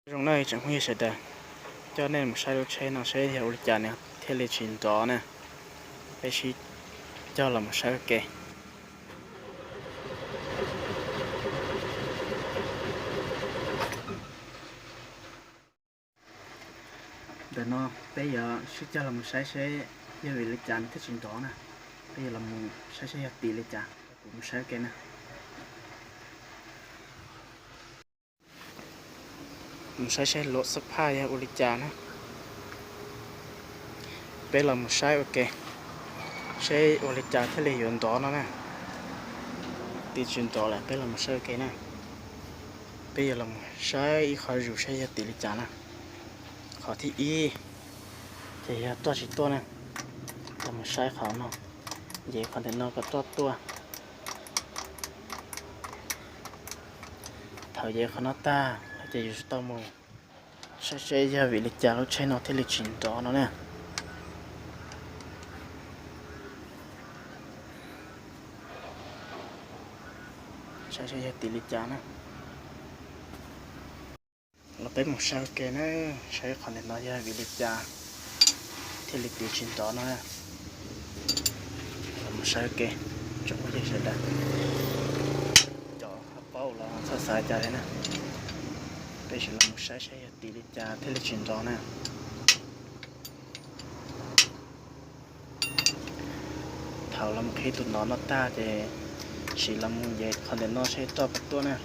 Zoo na tsoom phooj ywg sawv daws, coj nej mus saib lub tsheb no saib yog ua li cas nws thiaj li tsis nrov na. Peb sib cog los mus saib ua ke. Ntawm no peb yuav sib cog los mus saib seb yog vim li cas nws thiaj tsis nrov na. Peb yuav los mus saib seb yog tim li cas, kuv mus saib ua ke na. Mus saib seb luam xab phaj yog ua li cas na. Peb los mus saib ua ke, seb ua li cas thiaj li yuav nrov no na. Tim tsis nrov lawm peb los mus saib ua ke na. Peb yuav los mus saib ib qho zus seb yog tim li cas na. Qhov thib ib ces yog roj tsis tuaj na. Los mus saib qhov no, yev qhov ntawm no kom roj tuaj. Thaum yev qhov no tag ces yus tau mus saib seb yog vim li cas lub tsheb no thiaj li tsis nrov no na. Saib seb yog tim li cas na. Los peb mus saib ua ke na, saib qhov ntawm no yog vim li cas thiaj li tim tsis nrov no. Los mus saib ua ke, tsoom phooj ywg sawv daws, cov ho paub los txhob xav cas li na. Peb sim los mus saib saib yog tim li cas thiaj li tsis nrov na. Thaum los mus qhib tus nov no tag ces sim los mus yev qhov ntawm no seb roj puas tuaj na.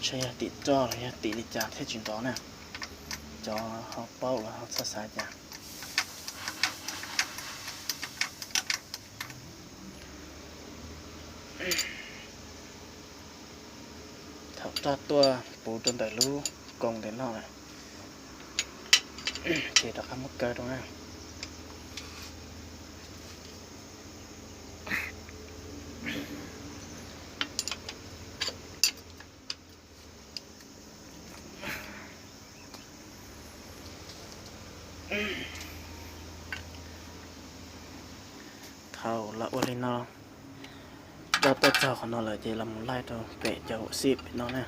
Saib yog tim roj los yog tim li cas thiaj tsis nrov na. Cov ho paub los ho txhob xav cas. Thaum roj tuaj puv rau ntawm lub koos ntawm no lawm, ces rov qab muab kaw rau na. Thaum los ua li no, roj tuaj txog qhov no lawm ces los mus laij rau pem cov huam xij pem no na.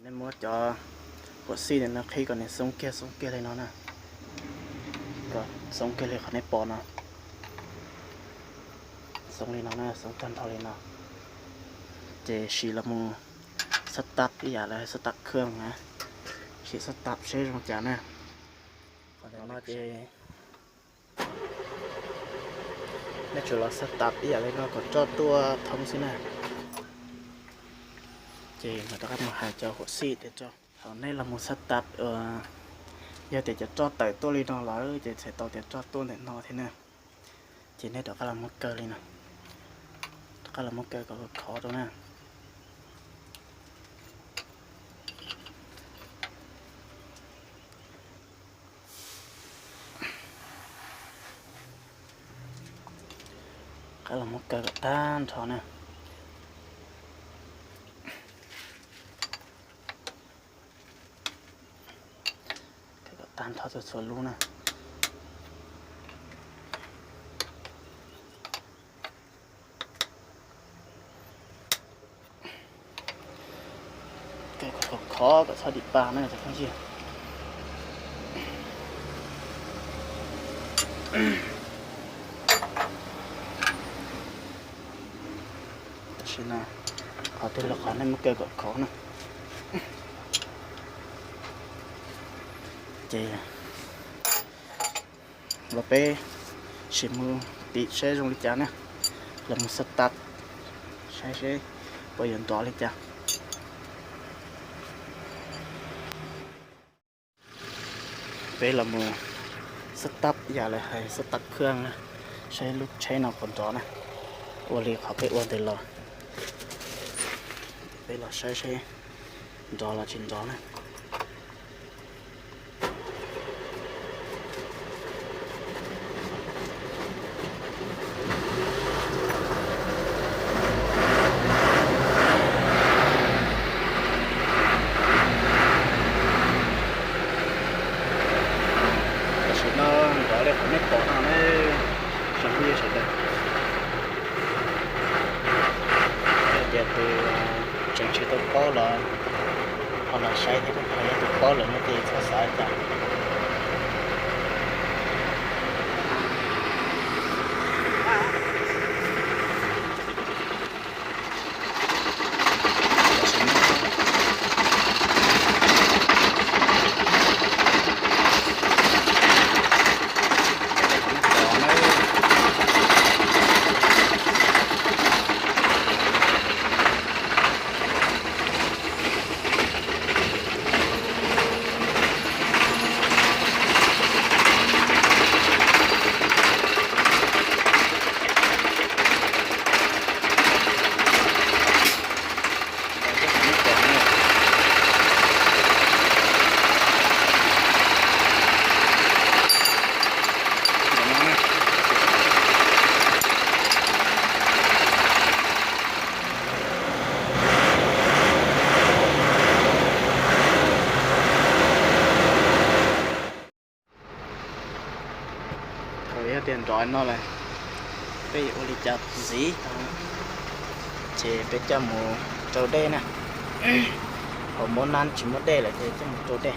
Nej muab cov huam xij ntawm no qhib kom nws xoob kiag xoob kiag li no na, kom xoob kiag li qhov nej pom no. Xoob li no na, xoob tag nrho li no. Ces sim los mus xab tab ib yam li xab tab khwj na, sim xab tab seb zoo cas na. Qhov ntawm no ces nej tsuas los xab tab ib yam li no kom roj tuaj thoob xwb na. Ces mam rov qab mus hais cov huam xij tias roj. Thaum nej los mus xab tab, yog tias cov roj tawm tuaj li no lawm ces txhais tau tias roj tuaj ntawm no thiab na. Ces nej rov qab los muab kaw li no, rov qab los muab kaw kom khov rau na. Rov qab los muab kaw kom tag nrho na. Kaw kom tag nrho txhua txhua lub na. Kaw kom khov khov kom txhob dim pa na cov phooj ywg. Tam sim no qhov twg los qhov nej muab kaw kom khov na. Ces los peb sim mus tim seb zoo li cas na. Los mus xab tab saib seb puas yuav nrov li cas. Peb los mus xab tab yam li hais xab tab khwj na, saib lub tsheb no puas nrov na. Ua li qhov peb ua ntawd los, peb los saib seb nrov los tsis nrov na. Tias nrov no lawm, peb yuav ua li cas ntxiv, ces peb coj mus rau dej na. Hauv Moob Nab tsis muaj dej lawm ces coj mus rau dej.